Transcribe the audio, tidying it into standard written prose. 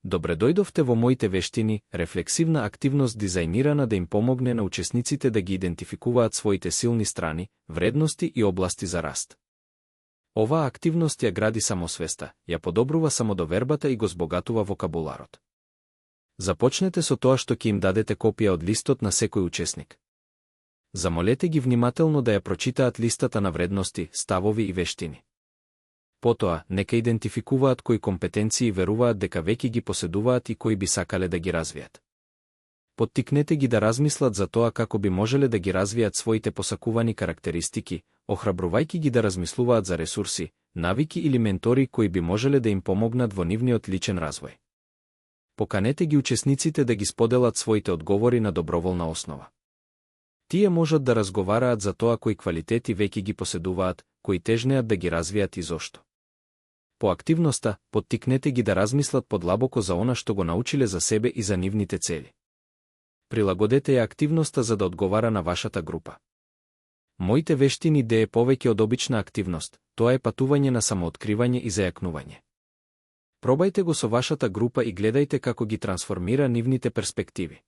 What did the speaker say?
Добре дојдовте во моите вештини, рефлексивна активност дизајнирана да им помогне на учесниците да ги идентификуваат своите силни страни, вредности и области за раст. Оваа активност ја гради самосвеста, ја подобрува самодовербата и го збогатува вокабуларот. Започнете со тоа што ќе им дадете копија од листот на секој учесник. Замолете ги внимателно да ја прочитаат листата на вредности, ставови и вештини. Потоа, нека идентификуваат кои компетенции веруваат дека веќе ги поседуваат и кои би сакале да ги развијат. Поттикнете ги да размислат за тоа како би можеле да ги развијат своите посакувани карактеристики, охрабрувајќи ги да размислуваат за ресурси, навики или ментори кои би можеле да им помогнат во нивниот личен развој. Поканете ги учесниците да ги споделат своите одговори на доброволна основа. Тие можат да разговараат за тоа кои квалитети веќе ги поседуваат, кои тежнеат да ги развијат и зошто. По активноста, поттикнете ги да размислат подлабоко за она што го научиле за себе и за нивните цели. Прилагодете ја активноста за да одговара на вашата група. Моите вештини де е повеќе од обична активност, тоа е патување на самооткривање и зајакнување. Пробајте го со вашата група и гледајте како ги трансформира нивните перспективи.